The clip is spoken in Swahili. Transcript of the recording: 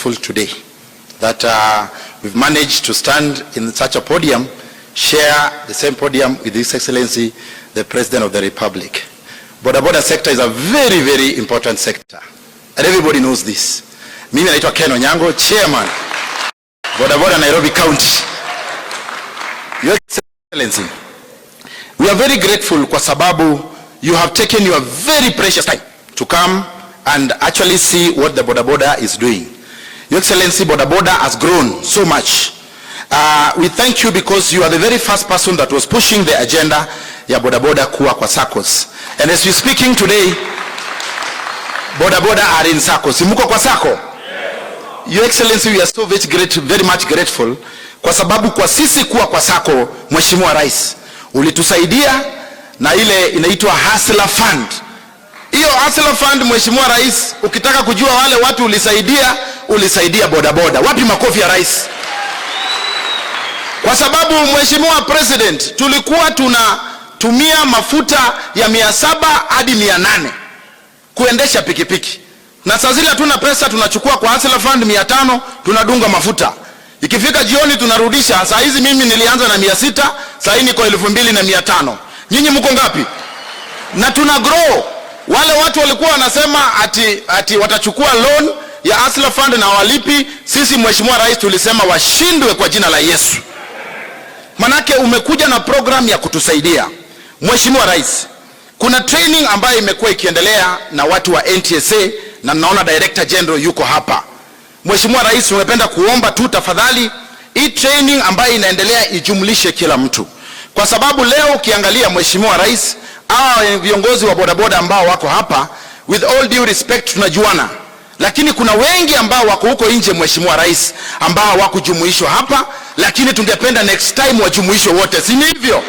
grateful today that we've managed to stand in such a podium, share the same podium with His Excellency, the President of the Republic. Boda boda sector is a very, very important sector. And everybody knows this. Mimi naitwa Ken Onyango, Chairman, Boda Boda Nairobi County. Your Excellency, we are very grateful kwa sababu you have taken your very precious time to come and actually see what the boda boda is doing. Your Excellency, boda boda has grown so much. We thank you because you are the very first person that was pushing the agenda ya boda boda kuwa kwa SACCOs. And as we're speaking today, boda boda are in SACCOs. Muko kwa SACCO? Your Excellency, we are so very, great, very much grateful kwa sababu kwa sisi kuwa kwa SACCO, Mheshimiwa Rais, ulitusaidia na ile inaitwa Hustler Fund. Hiyo Hustler Fund, Mheshimiwa Rais, ukitaka kujua wale watu ulisaidia, ulisaidia bodaboda. Wapi makofi ya rais? Kwa sababu, Mheshimiwa President, tulikuwa tunatumia mafuta ya 700 hadi 800 kuendesha pikipiki, na saa zile hatuna pesa, tunachukua kwa Hustler Fund 500, tunadunga mafuta. Ikifika jioni tunarudisha. Saa hizi mimi nilianza na 600, saa hii niko 2500. Nyinyi mko ngapi? Na tuna grow. Wale watu walikuwa wanasema ati watachukua loan ya Hustler Fund na walipi. Sisi, Mheshimiwa Rais, tulisema washindwe kwa jina la Yesu. Manake umekuja na program ya kutusaidia. Mheshimiwa Rais, kuna training ambayo imekuwa ikiendelea na watu wa NTSA na naona Director General yuko hapa. Mheshimiwa Rais, tumependa kuomba tu tafadhali, hii training ambayo inaendelea ijumlishe kila mtu, kwa sababu leo ukiangalia, Mheshimiwa Rais, hawa viongozi wa bodaboda ambao wako hapa, with all due respect, tunajuana, lakini kuna wengi ambao wako huko nje, Mheshimiwa Rais, ambao hawakujumuishwa hapa, lakini tungependa next time wajumuishwe wote, si ni hivyo?